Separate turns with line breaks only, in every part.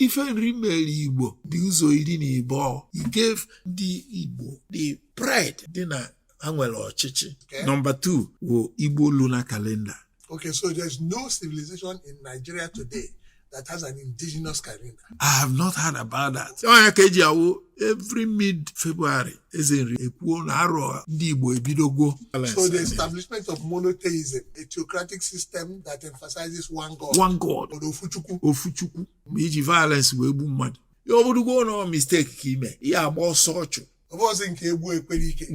Ife Nri mere Igbo dị ụzọ 12. He gave ndị Igbo the pride dị na ha nwere ọchịchị.
Okay.
Number two wụ Igbo lunar calendar.
Okay, so there's no civilization in Nigeria today that has an indigenous calendar.
I have not heard about that. Ọ ya ka eji awụ every mid February Eze Nri ekwuo na arọ ndị Igbo ebidogwo.
So the establishment of monotheism, a theocratic system that emphasizes one God,
One God.
or Ofuchukwu.
Ofu Chukwu ma iji violence wee gbu mmadụ. Ya ọ bụrụgo na ọ mistake ka ime ihe agba ọsọ ọchụ.
Ọ bụghịzị nke egbu ekwere ike.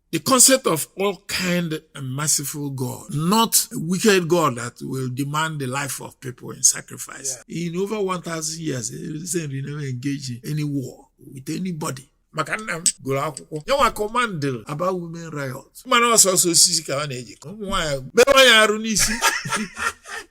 The concept of all kind and merciful God, not a wicked God that will demand the life of people in sacrifice. In over 1,000 years, Eze Nri never engaged in any war with anybody. Maka nna m gụrụ akwụkwọ ya nwa command about women riot, mana ọsọsọ osisi ka ọ na-eji ụmụ nwaanyị mere ya arụ n'isi.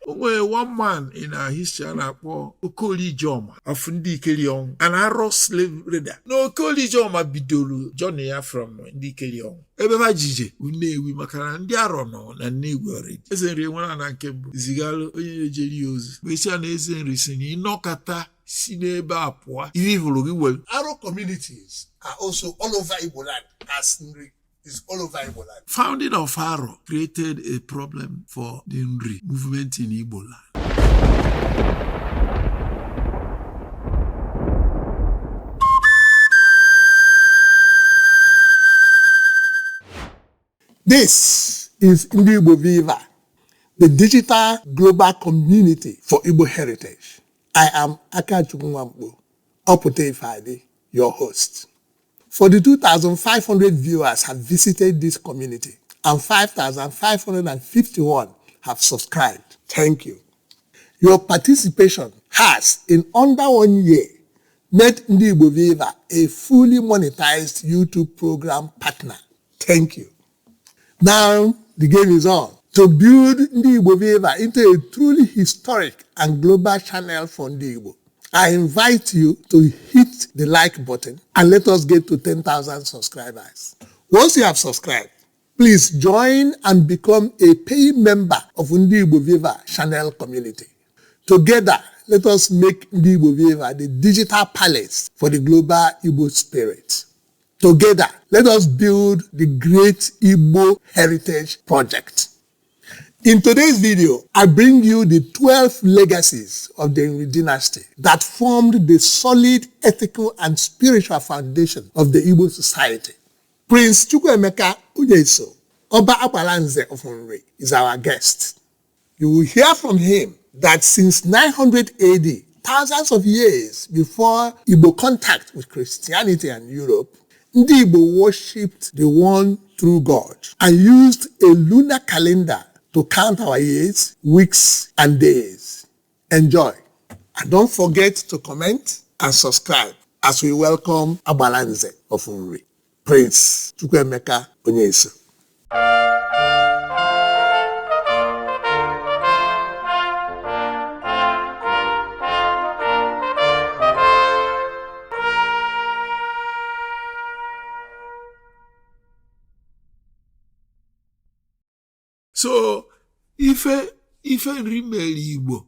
O nwere one man in our history a na-akpọ Okoli Ijeọma of ndị Ikeri ọnwụ, an Aro slave raider. Na Okoli Ijeọma bidoro journey ya from ndị Ikeri ọnwụ ebe ha jije Nnewi, maka na ndị Arọ nọ na Nnewi already. Eze Nri enwere na nke mbụ zigalụ onye na-ejeri ya ozi wee sị ya na Eze Nri si na ịnọkọta si n'ebe a pụọ ihe ị hụrụ gị were.
Aro communities are also all over Igbo land, as Nri is all over Igbo land.
Founding of Aro created a problem for the Nri movement in Igbo land.
This is Ndi Igbo Viva, the digital global community for Igbo heritage. I am Akachukwu Nwankpo, Opute Ifeadi, your host. 42,500 viewers have visited this community and 5,551 have subscribed. Thank you. Your participation has, in under 1 year, made Ndi Igbo Viva a fully monetized YouTube program partner. Thank you. Now, the game is on to build Ndi Igbo Viva into a truly historic and global channel for Ndi Igbo. I invite you to hit the like button and let us get to 10,000 subscribers. Once you have subscribed, please join and become a paying member of Ndi Igbo Viva channel community. Together, let us make Ndi Igbo Viva the digital palace for the global Igbo spirit. Together, let us build the great Igbo Heritage Project. In today's video, I bring you the 12 legacies of the Nri dynasty that formed the solid ethical and spiritual foundation of the Igbo society. Prince Chukwuemeka Onyeso, Oba Agbalanze of Nri, is our guest. You will hear from him that since 900 AD, thousands of years before Igbo contact with Christianity and Europe, Ndi Igbo worshipped the one true God and used a lunar calendar to count our years, weeks, and days. Enjoy. And don't forget to comment and subscribe as we welcome Agbalanze of Nri, Prince Chukwuemeka Onyeso.
So ife Nri mere Igbo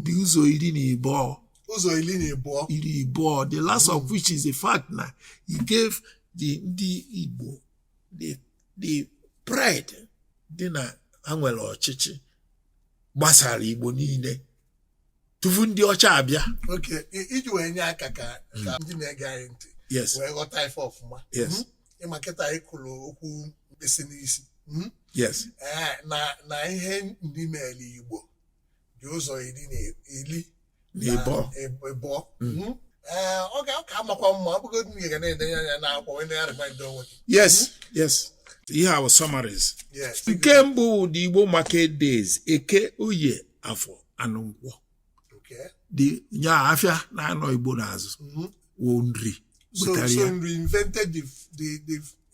dị ụzọ 12.
Ụzọ 12.
12, the last of which is the fact na he gave the ndị Igbo the pride dị na ha nwere ọchịchị gbasara Igbo niile tupu ndị ọcha abịa.
Okay, iji wee nye aka ka ndị na-ege anyị ntị wee ghọta ife ọfụma. Ịma kịta ịkụrụ okwu mkpịsị n'isi. Na ihe ndị mere Igbo dị ụzọ 12. Ọ ga amakwa mma ọ bụgodị na ị ga na-edenye anya n'akwụkwọ wee na-arịma ndị onwe gị.
Yes, yes. Ihe a summaries.
Yes.
Nke mbụ dị Igbo market days, Eke, Oye, Afọ, and Nkwọ.
Okay.
The nya afịa na-anọ Igbo n'azụ. Wụ Nri.
So Nri invented the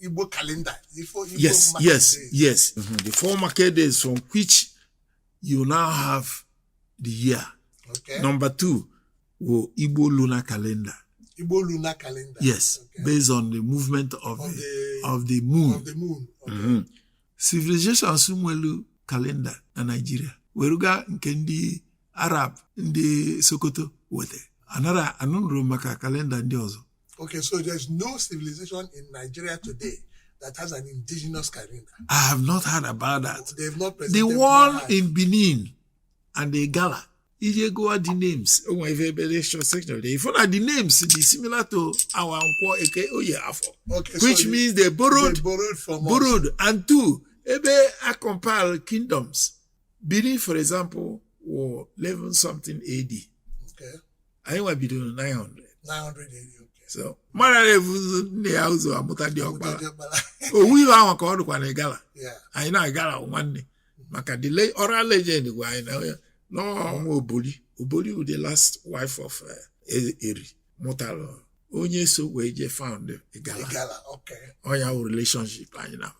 Igbo calendar. The four Igbo
yes,
market
yes,
days.
Yes. The four market days from which you now have the year.
Okay.
Number two, wụ Igbo lunar calendar.
Igbo lunar calendar.
Yes,
Okay.
Based on the movement of the moon.
Of the moon. Okay.
Civilizations nwelu calendar na Nigeria. Weruga nke ndị Arab, ndị Sokoto wete. Anara anụrụ maka kalenda ndị ọzọ.
Okay, so there's no civilization in Nigeria today that has an indigenous calendar.
I have not heard about that.
They've not
The
presented
one
one.
in Benin and the Gala, ije gụọ the names, o nwere ebe ebe section dị. Ifụ na the names dị similar to our Nkwọ, Eke, Oye, Afọ,
Okay, so
which means they borrowed
they borrowed from us.
Borrowed. And two, ebe a compile kingdoms, Benin, for example, were 11 something AD. Anyị nwa bidoro 900.
980. Okay.
So mmadụ na-ebuzo nne ya ụzọ amụta dị ọkpara.
Ọkpara.
Owu iwe ahụ ka ọ dịkwa na Igala. Anyị na-agala nwanne maka the oral legend gwa anyị na n'ọnwa Oboli, Oboli wụ the last wife of Eri mụtara onye so wee jee found Igala.
Igala. Okay.
Ọnya wụ relationship anyị na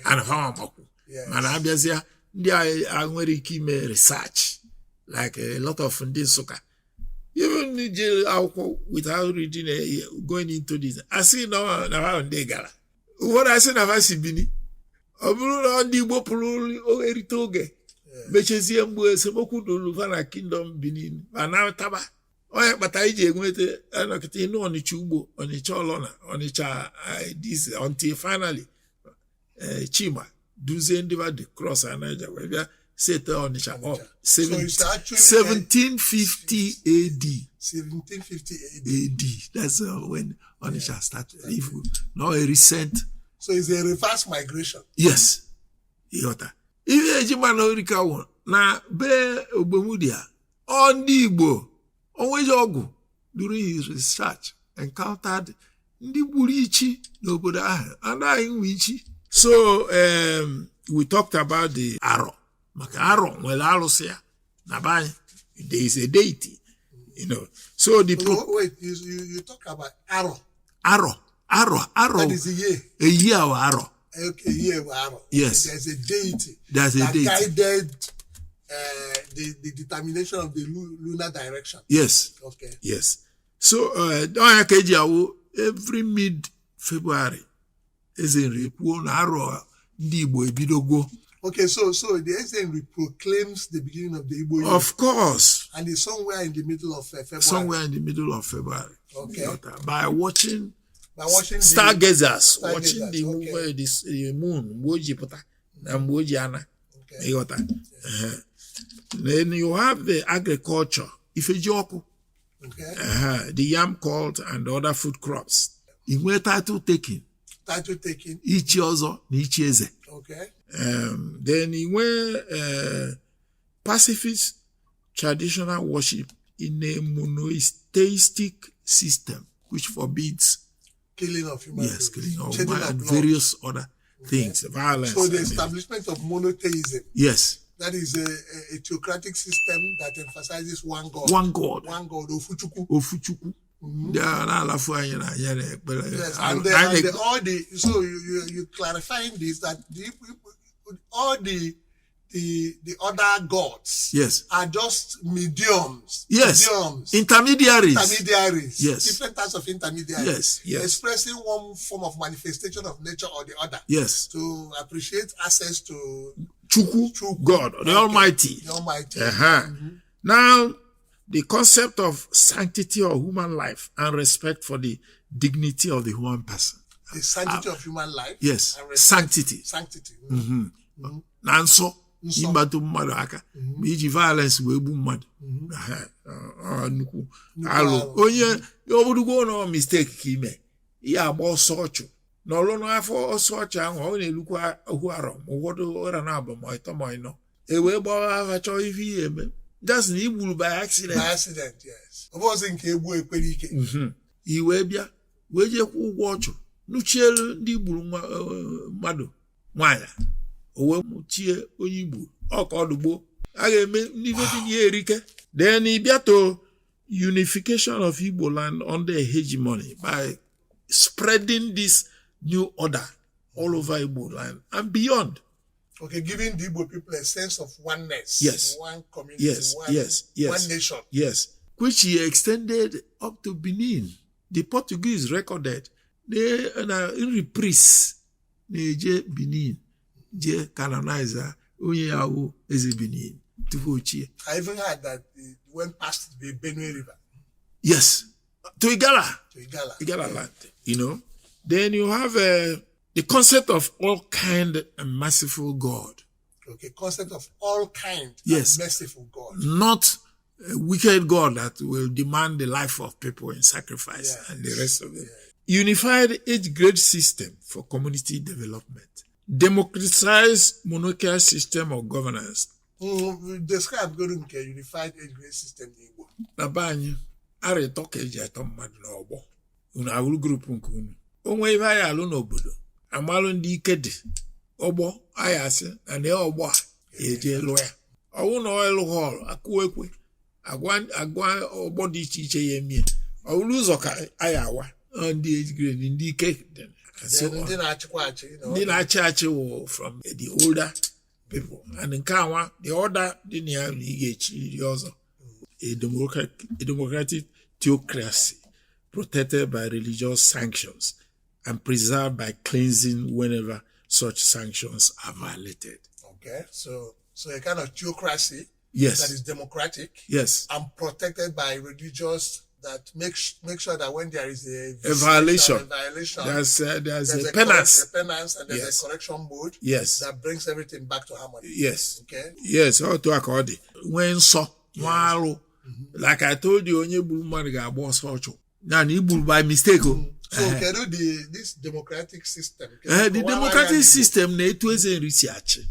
ana ha amakwu. Mana abịazịa ndị a nwere ike ime research, like a lot of ndị Nsụka, even ndị je akwụkwọ without reading, going into this, asị na ha ndị gara, ụfọdụ asị na ha si Bini. Ọ bụrụ na ndị Igbo pụrụ erite oge mechezie mgbe esemokwu dolu fa na kingdom Benin ma na taba onye kpata iji enweta anọkịta ịnụ Ọnịcha Ugbo, Ọnịcha Ọlọna, Ọnịcha, this until finally Chima duzie ndị ba cross Niger wee bịa set Ọnịcha up.
Ọnịcha. So it's actually
1750 AD.
1750 AD.
AD. That's when Onitsha started. If not a recent.
So it's a reverse migration.
Yes. Ịghọta. Ihe eji mana orika wụ na be Ogbemudia, ọ ndị Igbo onweji ọgwụ during his research encountered ndị gburu ichi n'obodo ahụ anaghị nwe ichi. So we talked about the arọ, maka arọ nwere arụsị ya na be anyị. There is a deity. So the
Wait, you talk about Aro.
Arọ, arọ, arọ.
That is a year.
A year of arọ.
Okay, year of Aro.
Yes.
There's a deity
There's a
that
deity.
guided the determination of the lunar direction.
Yes. Yes. So ọnya ka eji awụ every mid February, Eze Nri kwuo na arọ ndị Igbo ebidogwo.
Okay, so the Eze proclaims the beginning of the Igbo year.
Of course.
And it's somewhere in the middle of February.
Somewhere in the middle of February. By watching
By watching the
stargazers,
stargazers,
watching the movement, the moon, mgbe o ji pụta na mgbe o ji ana. Ịghọta. Then you have the agriculture, ifeji ọkụ, the yam cult and other food crops. I nwee title taking,
Title taking.
Ichi ọzọ na ichi eze. Then i nwee pacifist traditional worship in a monotheistic system which forbids
Killing of human
yes,
beings.
Killing of
Shedding
human
of
and
blood.
Various other things, violence.
So the
and
establishment of monotheism.
Yes.
That is a theocratic system that emphasizes one God.
One God.
One God, Ofuchukwu.
Ofuchukwu. Ndị a na-alafu anyị na ya na-ekpere.
Yes,
Anyị
and, the, and the,
na-ekpe-
all the so you clarifying this, that all the other gods are just mediums. Mediums.
Intermediaries.
Intermediaries.
Yes.
Different types of intermediaries.
Yes.
Expressing one form of manifestation of nature or the other. To appreciate access to
Chukwu,
Chukwu.
God, the Almighty.
The Almighty.
Now, the concept of sanctity of human life and respect for the dignity of the human person.
The sanctity of human life.
Yes,
And respect.
Sanctity.
Sanctity.
Na nsọ.
Nsọ.
Ịgbatụ mmadụ aka ma iji violence wee gbu mmadụ. Aha, ọ nnukwu alụ.
Alụ.
Onye ọ bụrụgo na ọ mistake ka ime ihe agba ọsọ ọchụ n'ọlụ n'afọ ọsọ ọchụ ahụ ọ na-elukwa ohu arọ ma ụfọdụ ụra na abụ ma ịtọ ma ịnọ e wee gbawa afa chọọ ife ihe eme just na igburu by accident.
By accident, yes. Ọ bụghịzi nke egbu ekwere ike.
I wee bịa wee jee kwụọ ụgwọ ọchụ nụchielu ndị gburu nwa mmadụ nwaanyị o wee mụchie onye igburu ọ ka ọdụgbo a ga-eme ndị ife dị ya erike. Then ị bịa to unification of Igbo land under hegemony by spreading this new order all over Igbo land and beyond.
Okay, giving the Igbo people a sense of oneness.
Yes.
One community, one nation.
Yes, which he extended up to Benin. The Portuguese recorded they na Nri priests na-eje Benin jee canonize onye ya wụ eze Benin tupu ochie.
I even heard that it went past the Benue River.
Yes, to Igala.
To Igala.
Igala land. Then you have the concept of all kind and merciful God.
Okay, concept of all kind
Yes.
and merciful God.
Not a wicked God that will demand the life of people in sacrifice
Yes.
and the rest of it. Unified age grade system for community development. Democratized monarchical system of governance.
Describe goro nke unified age grade system n'Igbo.
Na be anyị, arọ ịtọ ka eji atọ mmadụ n'ọgbọ. Unu awụrụ group nke unu. O nwee ife anyị alụ n'obodo, amalụ ndị ike dị. Ọgbọ anyị asị na na ọgbọ a eje lụọ ya. Ọwụ na ọlụ hall akụ ekwe agwa agwa ọgbọ dị iche iche ya emie. Ọ bụrụ ụzọ ka anyị awa. Ọ ndị age grade ndị ike dị and so
Then
on.
ndị na-achịkwa achị.
Ndị na-achị achị wụ from the older people, and nke anwa, the order dị na ya na ị ga-echi ọzọ, a democratic theocracy protected by religious sanctions and preserved by cleansing whenever such sanctions are violated.
Okay, so a kind of theocracy that is democratic and protected by religious that make sure that when there is a
A violation.
a violation,
There's
there's
a penance.
A penance, and there's a correction mode that brings everything back to harmony. Okay.
Yes, otu a ka ọ dị. Nwee nsọ, nwee arụ. Like I told you, onye gburu mmadụ ga-agba ọsọ ọchụ. Na na igburu by mistake o.
So kedu the this democratic system? Kedu
The
kọwara ya
democratic
n'Igbo?
System na etu Eze Nri si achị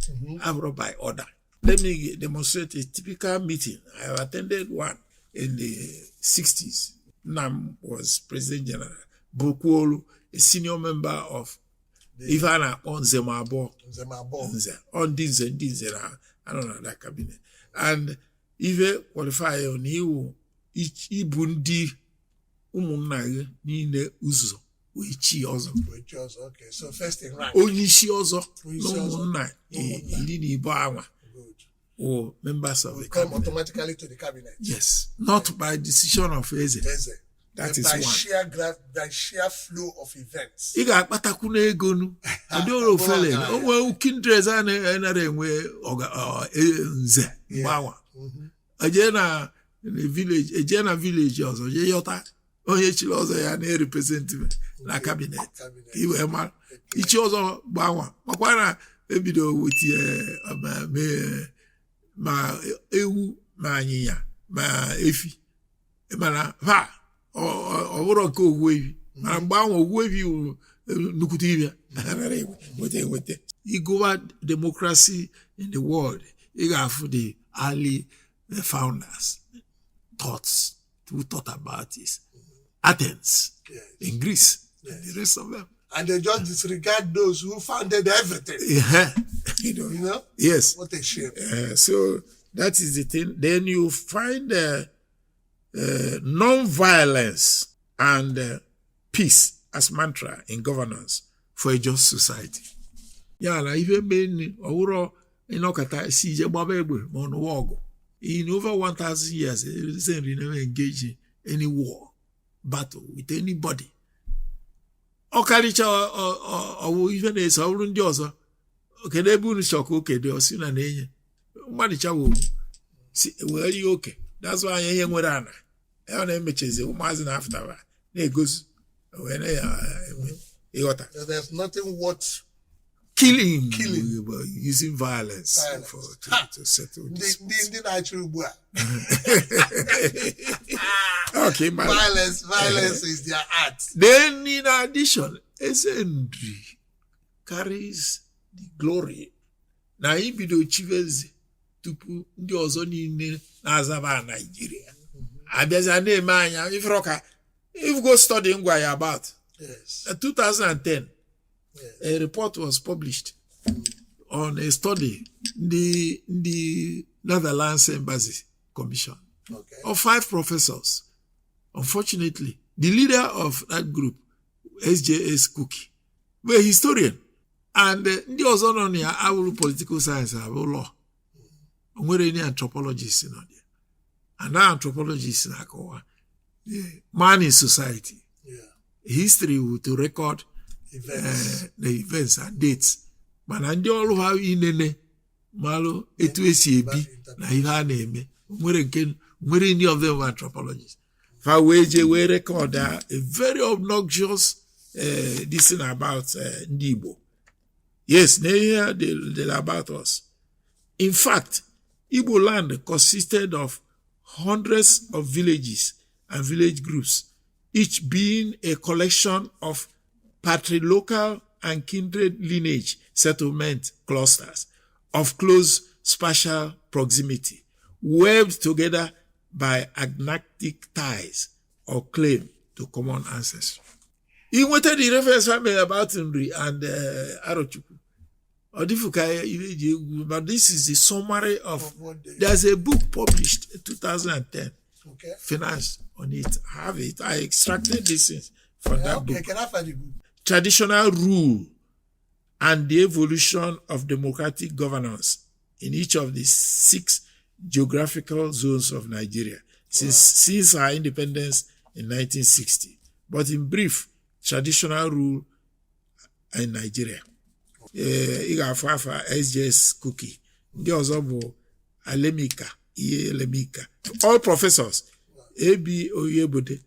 abụrụ by order. Let me demonstrate a typical meeting. I have attended one in the 60s. Nnam was president general. Bukwolu, a senior member of ife a na-akpọ Nzem abụọ.
Nzem abụọ.
Nze, ọ ndị nze na anọ na that cabinet. And ife qualify ya na iwu ibu ndị ụmụnna gị niile ụzọ wee chi ọzọ.
Wee chi ọzọ. Okay, so first in rank.
Onye isi ọzọ
Onye isi
na
ọzọ.
ụmụnna
Ụmụnna.
12 anwa wụ members of
Will
the
come
cabinet.
automatically to the cabinet.
Yes, not by decision of eze.
Eze.
That
But
is
by
one.
By sheer flow of events.
Ị ga-akpatakwu n'ego nu ọdịghị ofele. O nwee kindreds a na-anara enwe nze mgbe anwa. Eje na village, eje na village ọzọ jee yọta onye chiri ọzọ ya na-erepresent na cabinet.
Cabinet.
Ka i wee mara ichi ọzọ gbanwa makwa na ebido wetie ma ewu ma anyịnya ma efi, mana ha ọ bụrụ nke ogwu efi, mana mgbe ahụ ogwu efi wụ nnukwute ibia nweta enweta. Ịgụwa democracy in the world, ị ga-afụ the early founders thoughts who thought about this, Athens in Greece and the rest of them.
And they just disregard those who founded everything.
Yeah.
You know?
Yes.
What a shame.
So that is the thing. Then you find non-violence and peace as mantra in governance for a just society. Ya na ife mee ọwụrọ ịnọkọta si ije gbaba egbe ma ọ nụwa ọgụ. In over 1,000 years, Eze Nri never engage in any war, battle with anybody. Ọkarịcha ọwụ ife na-eso ọ bụrụ ndị ọzọ, kedu ebe unu chọ ka oke dị, ọsị na na-enye mmadụ chawo si were ihe oke. That's why anyị ihe nwere ana ya na-emechezi ụmụazị na-afụtara na-egosi wee na-enwe ịghọta.
There's nothing worth
Killing,
Killing.
Using violence,
Violence.
for
Ha!
to settle
Ndị
this.
ndị na-achị ugbu a.
Okay, man.
Violence is their art.
Then in addition, Eze Nri carries the glory na anyị bido chibe eze tupu ndị ọzọ niile na-azaba Naijiria abịazịa na-eme anya ifere ka if go study ngwa ya about 2010, a report was published on a study ndị Netherlands Embassy Commission of five professors. Unfortunately, the leader of that group, SJS Cookie, were a historian. And ndị ọzọ nọ na ya awụrụ political science, abụ law. O nwere any anthropologist nọ there. And that anthropologist na-akọwa the man in society. History will to record
Events.
The events and dates. Mana ndị ọrụ ha inene malụ etu esi ebi na ihe a na-eme nwere nke nwere any of them were anthropologists. Fa wee jee wee record a very obnoxious this thing about ndị Igbo. Yes, na ihe dị about us. In fact, Igbo land consisted of hundreds of villages and village groups, each being a collection of patrilocal and kindred lineage settlement clusters of close spatial proximity, webbed together by agnatic ties or claim to common ancestry. Ị nweta the reference I made about Nri and Arochukwu. Ọ dịfụ ka ihe eji egwu, but this is the summary of
Of what they-
There's a book published in 2010, financed on it. I have it. I extracted this things from that book.
Can I find the book?
Traditional Rule and the Evolution of Democratic Governance in each of the six geographical zones of Nigeria since our independence in 1960. But in brief, traditional rule in Nigeria. Ee, ị ga-afụ afa SJS Cookie. Ndị ọzọ bụ Alemika, ihe Elemika. All professors, A.B. Oyebode,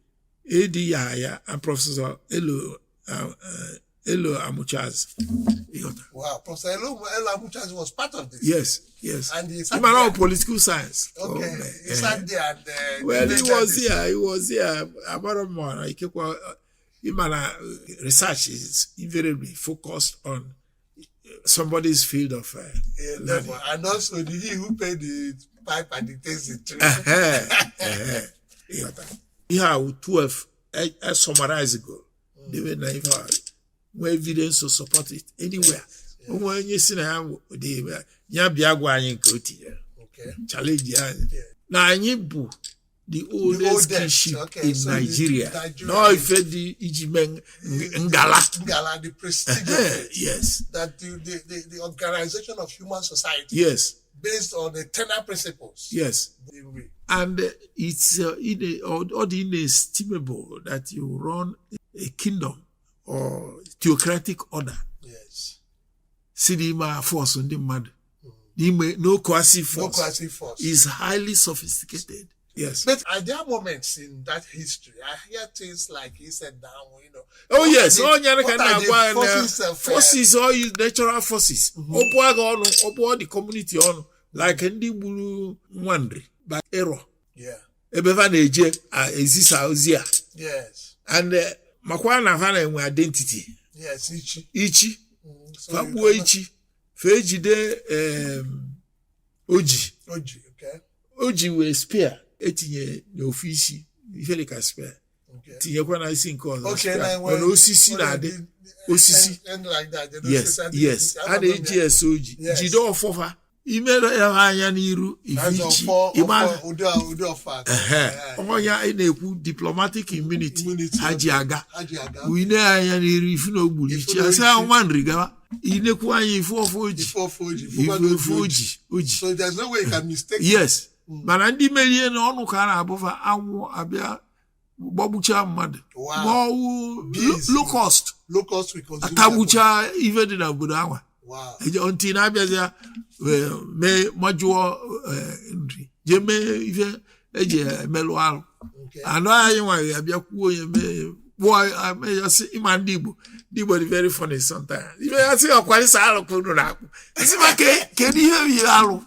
A.D. Yahaya, and Professor Elo Amuchaz. Ịghọta?
Wow, Professor Elo Amuchaz was part of this.
Yes.
And he sat
Ị mara
there.
ọ political science.
Okay,
Oh,
he sat there and
Well, he
debated
was
this.
here. He was here. Amara m na ikekwe ịma na research is invariably focused on somebody's field of
Yeah,
learning.
therefore, and also the he who paid the pipe and dictates the tune.
Ehe, ịghọta. Ihe a wụ 12 e summarize go debe na ife a nwee evidence to support it anywhere. Onwe onye si na ya dị ya bịa gwa anyị nke o tinyere challenge anyị na anyị bụ the oldest
oldest,
kingship
okay,
in
so the
Nigeria.
Nigeria
Nọ ife dị iji mee ngala.
Ngala, the prestige of it.
Yes.
That the organization of human society based on eternal principles.
And it's all the inestimable that you run a kingdom or theocratic order. Si n'ime force ndị mmadụ. N'ime no coercive
No
force.
coercive force.
Is highly sophisticated. Yes.
But are there moments in that history? I hear things like he said down, you know.
Oh yes,
What
onye ka
are the
na-agwa na
forces of,
forces, all use natural forces. Ọ bụọ gị ọnụ, ọ bụọ the community ọnụ, like ndị gburu Nwandri by error. Ebe fa na-eje ezisa ozi a. And makwa na fa na-enwe identity.
Yes, ichi.
Ichi.
So
Fa
you
gbuo
cannot-
ichi. Fa ejide oji.
Oji, okay.
Oji wee spear etinye n'ofu isi, ife dịka spear. Tinyekwa na isi nke ọzọ
Okay,
spear.
na
Mana osisi na-adị. Osisi.
And like that. They don't
Yes,
say
yes. A na-eji ese oji.
Yes.
Jide ọfọfa. Imere ya anya n'iru ife
That's
ichi.
ọfọ,
Ịma-
ọfọ, ụdị ọfọ.
Ehe. Ọnya ị na-ekwu diplomatic immunity
Immunity.
ha ji aga.
Ha ji aga.
Ine anya n'iru ifu na ogburu
Ifu
ichi.
na
Asị
ichi.
ha nwa nri gawa. Inekwu anya ifu ọfọ oji.
Ife ọfọ oji.
Ifu
Ifụkwa na
ofe
oji.
oji. Oji.
So there's no way you can mistake.
Yes. Mana ndị merie na ọnụ ka a na-abụfa anwụ abịa gbagbuchaa mmadụ.
Wow.
Ma ọwụ
Bees.
locust
Locust will consume.
atagbuchaa ife dị n'obodo anwa.
Wow.
Eje ntị na-abịazịa wee mee majụọ nri jee mee ife eji emelụ arụ. Anụ anyị nwa abịa kwuo onye mee kpụọ mee ya sị ịma ndị Igbo ndị Igbo dị very funny sometimes. Ife ya sị ọkwarịsa alụ ka unu na-akpụ. Sị ma kedu ihe bụ ihe alụ?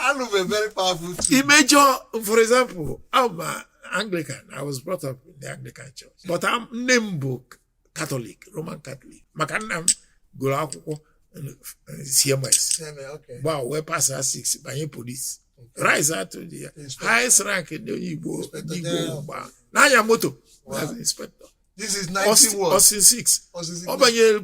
Alụ bụ a very powerful tool.
Imejọ, for example, I'm a Anglican. I was brought up in the Anglican Church. But nne m bụ Catholic, Roman Catholic. Maka nna m gụrụ akwụkwọ CMS.
Yeah, man, okay.
Gbaa wee pass 6 banye police. Rise out to the
Inspector.
highest rank ndị onye Igbo
Inspector
ndị Igbo
General.
gbaa. N'anya moto.
Wow.
As inspector.
This is 19 what?
Austin 6.
Austin six.
Ọ banyere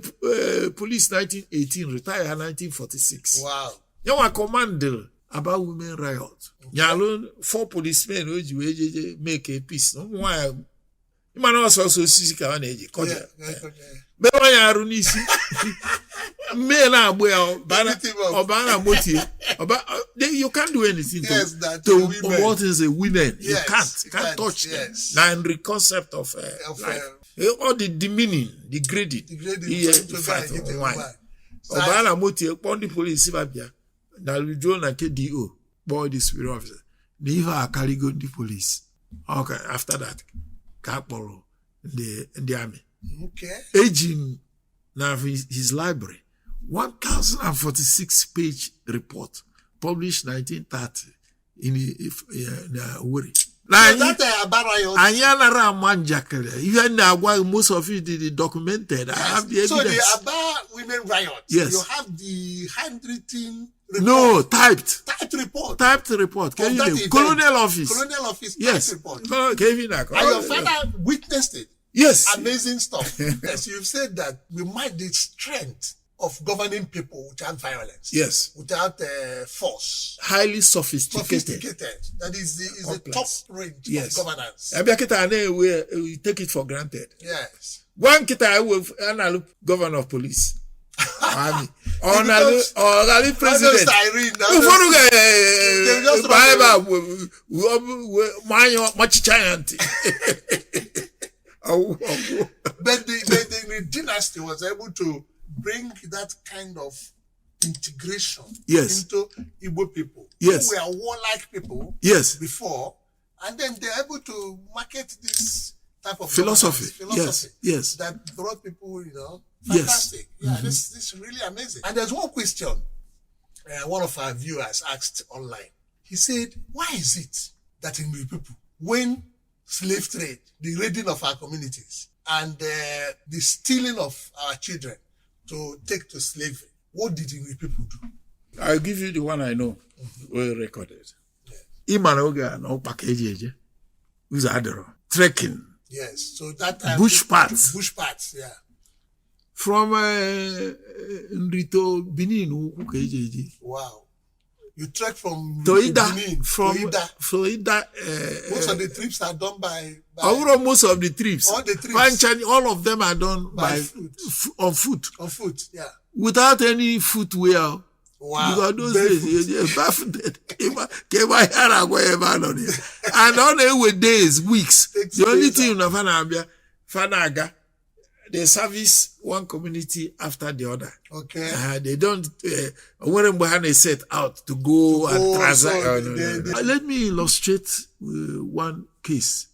police 1918, retire 1946.
Wow.
Yanwa command about women riot. Nyalụ 4 policemen o ji wee jeje make a peace. Ụmụ nwaanyị ịmana ọsọsọ osisi ka ọ na-eji kọja.
Yeah, yeah, yeah.
Mewe ya arụ n'isi. Mmee na-agbụ ya
Everything up.
ọba na motie. You can't do anything to,
Yes, that
to
women.
what is a women. You
Yes,
can't,
you
can't
can't,
touch them.
yes.
Na in the concept of,
Of,
life. All the demeaning, degrading.
Degrading,
Ihe
trying to
in fact,
go and hit a
nwaanyị.
woman.
Ọba na motie kpọọ ndị polisi ba bịa na rujuo na nke DO kpọọ the superior officer na ihe a akarịgo ndị polisi. Okay, after that ka a kpọrọ ndị army. Eji m na his library 1046 page report published 1930 in na Owerri. Na
So that Aba riot.
Anyị anara ama njakịrị ihe m na-agwa gị, most of it is documented. I have the
So the
evidence.
Aba women riot.
Yes.
You have the handwritten report.
No, typed.
Typed report.
Typed report.
Of
Can you
that
name?
event.
Colonial office.
Colonial office.
Yes.
Typed report.
Kevin.
And your father witnessed it.
Yes.
Amazing stuff. Yes, you've said that we might the strength of governing people without violence.
Yes.
Without force.
Highly sophisticated.
Sophisticated. That is the top
Complex.
range
Yes.
of governance.
Abịa kịta na-ewe, we take it for granted.
Yes.
Gwa nkịta ewe a na-alụ governor of police, army, ọ na-alụ ọ ga-alụ president.
Irene,
ụfọdụ
They just
ga-eba ebe a
run
manya machicha ya ntị. Ọwụ, ọwụ.
But the dynasty was able to bring that kind of integration
Yes.
into Igbo people.
Yes.
Who were warlike people before, and then they're able to market this type of
Philosophy.
governance, philosophy
Yes.
that brought people.
Yes.
Fantastic. Yeah, this is really amazing. And there's one question one of our viewers asked online. He said, why is it that in the people, when slave trade, the raiding of our communities, and the stealing of our children to take to slavery, what did the people do?
I'll give you the one I know, well recorded. Ị ma na oge a na ụkpa ka eji eje ụzọ adịrọ, trekking.
Yes, so that time
Bush paths.
Bush paths, yeah.
From Nrito Benin ukwu ka eji eje.
Wow. You trek from
Toida.
Benin,
From
Toida.
Toida.
Most of the trips are done by
ọ bụrụ most of the trips.
All the trips.
Panchani, all of them are done
By
by,
foot.
On foot.
On foot, yeah.
Without any footwear.
Wow.
Because those
Barefoot.
days, you barefooted. Ka ebe ahịa na-agwa ya ebe a nọ na ya. And ọ na-ewe days, weeks.
Takes
The only
days.
thing na fa na-abịa, fa na-aga, they service one community after the other. They don't, o nwere mgbe ha na-set out to go and
go,
transact.
So
Oh, no, no, no. Let me illustrate one case.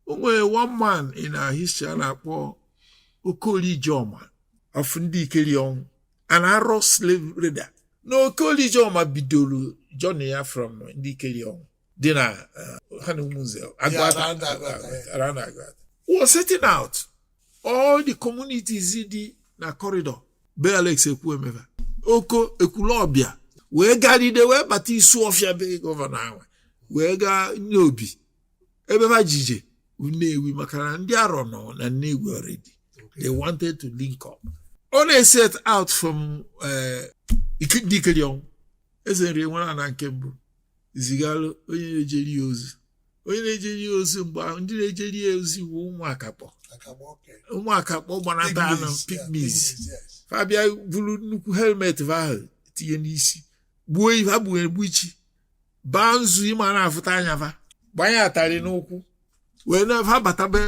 O nwere one man in our history a na-akpọ Okoli Ijeọma of ndị Ikeri ọnwụ, an Aro slave raider. Na Okoli Ijeọma bidoro journey ya from ndị Ikeri ọnwụ dị na ha na Umunze, Aguata,
around Aguata, yeah.
around Aguata. Was setting out all the communities dị na corridor be Alex Ekwuemeba, Oko Ekwulọbịa, wee garide wee bata isi ọfịa be governor ahụ, wee gaa n'obi ebe ha jije Nnewi, maka na ndị Arọ nọ na Nnewi already. They wanted to link up. Ọ na-eset out from ndị Ikeri ọnwụ, eze nri nwere na nke mbụ zigalụ onye na-ejeri ya ozi, onye na-ejeri ya ozi mgbe ahụ, ndị na-ejeri ya ozi bụ ụmụ akakpọ.
Okay.
Ụmụ akakpọ gbanata anụ.
Pygmies, yeah,
Pygmies.
pygmies, yes.
Fa bịa buru nnukwu helmet fa ahụ tinye n'isi, gbuo ife ha gbuo, egbu ichi baa nzu ịma na-afụta anya, fa gbanye atarị n'ụkwụ wee na fa bata be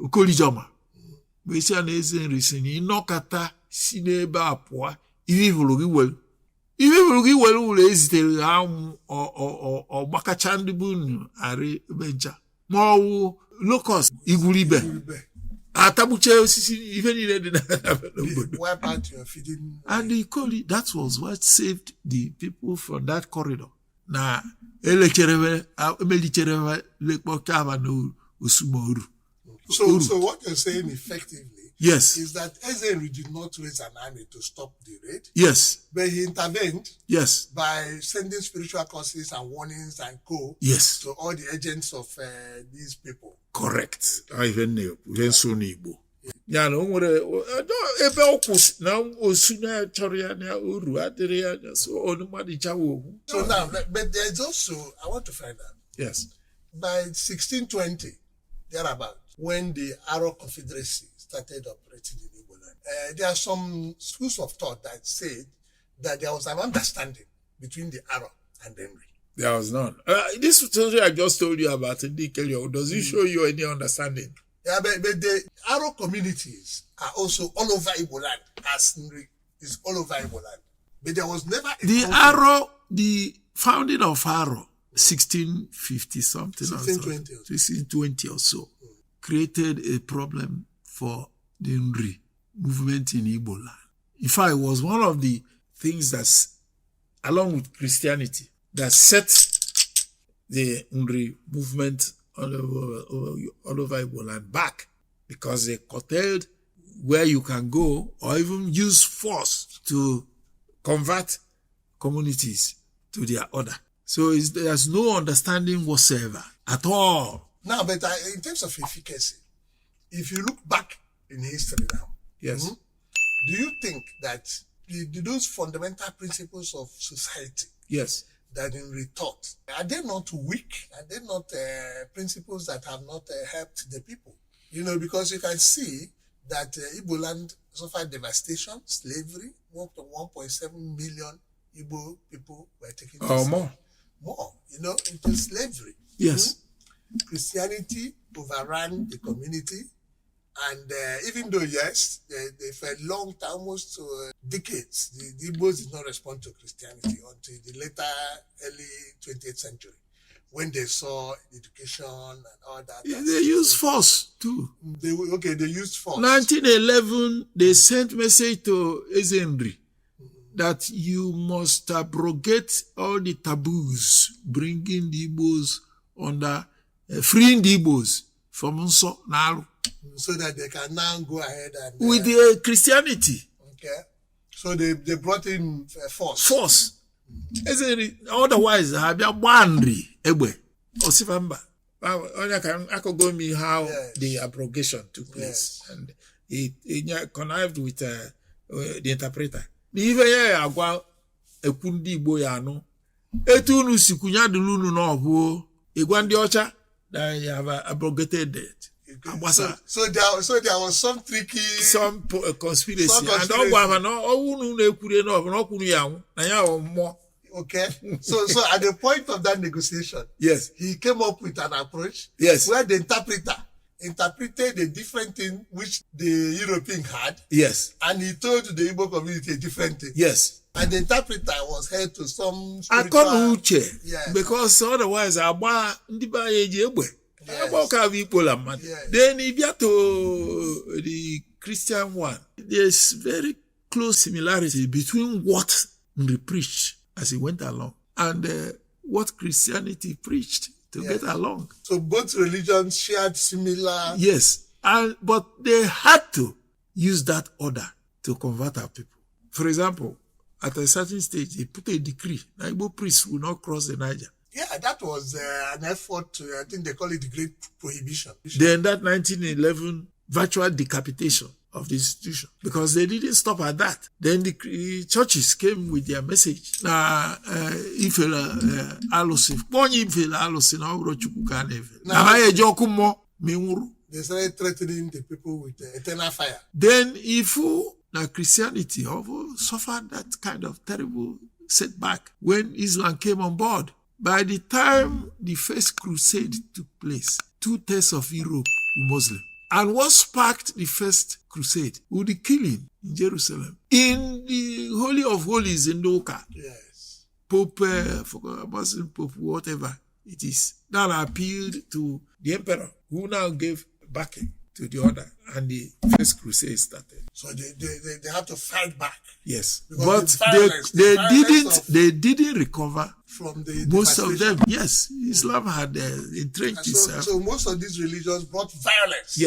Okolijọma, wee sị ya na eze nri si na ịnọkọta si n'ebe a pụọ, ihe hụrụ gị were, ihe hụrụ gị were ụlọ ezitere ha anwụ ọgbakacha ndị bụ unu arị ebe ncha ma ọ wụ locust, igwuribe.
Igwuribe.
Atagbuche osisi ife niile dị n'obodo.
Wipe out your feeding.
And the Ikoli, that was what saved the people from that corridor. Na elecherebe emelicherebe lekpọchaba na osumoru.
So what you're saying effectively is that Ezenri did not raise an army to stop the raid, but he intervened by sending spiritual curses and warnings and co to all the agents of these people.
Correct. Ọ ife na-ekwu, ife nso n'Igbo. Ya na o nwere ebe ọ kwụsị na osu na chọrọ ya na uru adịrị ya, so ọnụ mmadụ nchawa okwu.
So now, but there's also, I want to find out, by 1620, thereabout, when the Aro Confederacy started operating in Igbo land, there are some schools of thought that said that there was an understanding between the Aro and Nri.
There was none. This story I just told you about Ndị Kelio, does it show you any understanding?
Yeah, but the Aro communities are also all over Igbo land, as Nri is all over Igbo land. But there was never a
The
conflict.
Aro, the founding of Aro 1650 something or so,
1620 or so.
1620 or so, created a problem for the Nri movement in Igbo land. In fact, it was one of the things that's, along with Christianity, that set the Nri movement all over Igbo land back, because they curtailed where you can go or even use force to convert communities to their order. So there's no understanding whatsoever at all.
Now, but in terms of efficacy, if you look back in history now, do you think that those fundamental principles of society that Nri taught, are they not weak? Are they not principles that have not helped the people? Because you can see that Igbo land suffered devastation, slavery. 1.7 million Igbo people were taken to
Or
slavery.
More.
More, into slavery. Christianity overran the community. And even though, yes, they for a long time, almost decades, the Igbos did not respond to Christianity until the later, early 20th century, when they saw education and all that.
They use force too.
Okay, they used force.
1911, they sent message to Eze Nri that you must abrogate all the taboos, bringing the Igbos under, freeing the Igbos from nsọ na arụ.
So that they can now go ahead and
With the Christianity.
Okay. So they brought in force.
Force. Eze Nri, otherwise ha bịa gbaa Nri egbe. Ọ sị fa mba. Onye ka akọgo m how the abrogation took place. And he connived with the interpreter. Na ife ya ya agwa ekwu ndị Igbo ya anụ. Etu unu si kwunye dịrị unu n'ọbụ ịgwa ndị ọcha that you have abrogated it. Agbasa.
So there was some tricky
Some conspiracy.
Some
And ọ
conspiracy.
gwa ha na ọnwụ unu na-ekwurie n'ọbụ na ọkwuru ya anwụ na ya bụ mmụọ.
Okay. So at the point of that negotiation, he came up with an approach where the interpreter interpreted a different thing which the European had, and he told the Igbo community a different thing. And the interpreter was held to some
Akọ na
spiritual
uche. Because otherwise agba ndị be anyị eji egbe. Agba ọka bụ ikpola mmadụ. Then ị bịa to the Christian one, there's very close similarity between what Nri preached as he went along and what Christianity preached to get along.
So both religions shared similar.
Yes, and but they had to use that order to convert our people. For example, at a certain stage, they put a decree that Igbo priests will not cross the Niger.
Yeah, that was an effort to, I think they call it the Great Prohibition.
Then that 1911 virtual decapitation of the institution, because they didn't stop at that. Then the churches came with their message. Na ifele alụsị, kpọọ onye ifele alụsị na ọ bụrụ Chukwu ka a na-efe. Na ha eji ọkụ mmụọ ma ị nwụrụ.
They started threatening the people with eternal fire.
Then if na Christianity also suffered that kind of terrible setback when Islam came on board. By the time the first crusade took place, 2/3 of Europe were Muslim. And what sparked the first crusade was the killing in Jerusalem, in the Holy of Holies in Doka. Pope, forgot, Muslim Pope, whatever it is, now appealed to the emperor, who now gave backing to the order, and the first crusade started.
So they have to fight back.
Yes,
Because
but
the violence,
they
the violence
didn't they didn't recover
from the
most of
devastation.
them. Yes, Islam had entrenched
And so,
itself.
so most of these religions brought violence.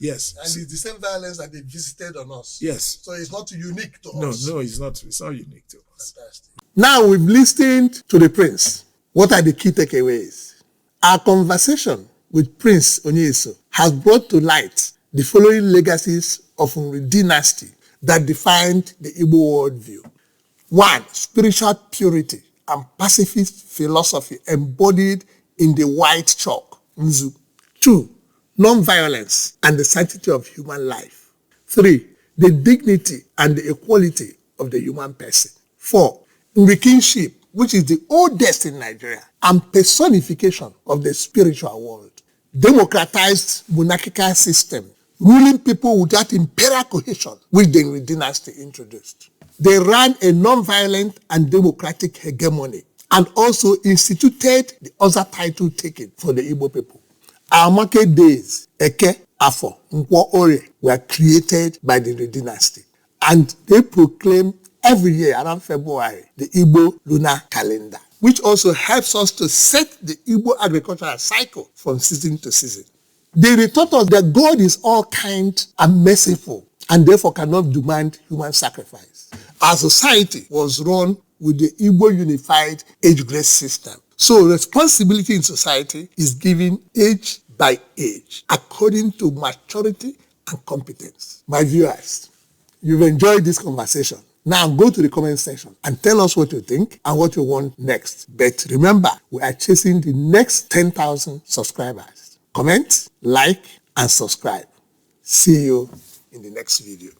And it's the same violence that they visited on us. So it's not unique to
No,
us.
no, it's not. It's not unique to us.
Fantastic. Now we've listened to the Prince. What are the key takeaways? Our conversation with Prince Onyeso has brought to light the following legacies of Nri dynasty that defined the Igbo worldview. 1, spiritual purity and pacifist philosophy embodied in the white chalk, Nzu. 2, non-violence and the sanctity of human life. 3, the dignity and the equality of the human person. 4, Nri kingship, which is the oldest in Nigeria, and personification of the spiritual world. Democratized monarchical system, ruling people without imperial cohesion, which the Nri dynasty introduced. They ran a non-violent and democratic hegemony. and also instituted the other title taken for the Igbo people. Our market days, Eke, Afo, Nkwo, Orie, were created by the Nri dynasty, and they proclaim every year around February the Igbo lunar calendar, which also helps us to set the Igbo agricultural cycle from season to season. They taught us that God is all kind and merciful and therefore cannot demand human sacrifice. Our society was run with the Igbo unified age grade system. So responsibility in society is given age by age according to maturity and competence. My viewers, you've enjoyed this conversation. Now go to the comment section and tell us what you think and what you want next. But remember, we are chasing the next 10,000 subscribers. Comment, like, and subscribe. See you in the next video.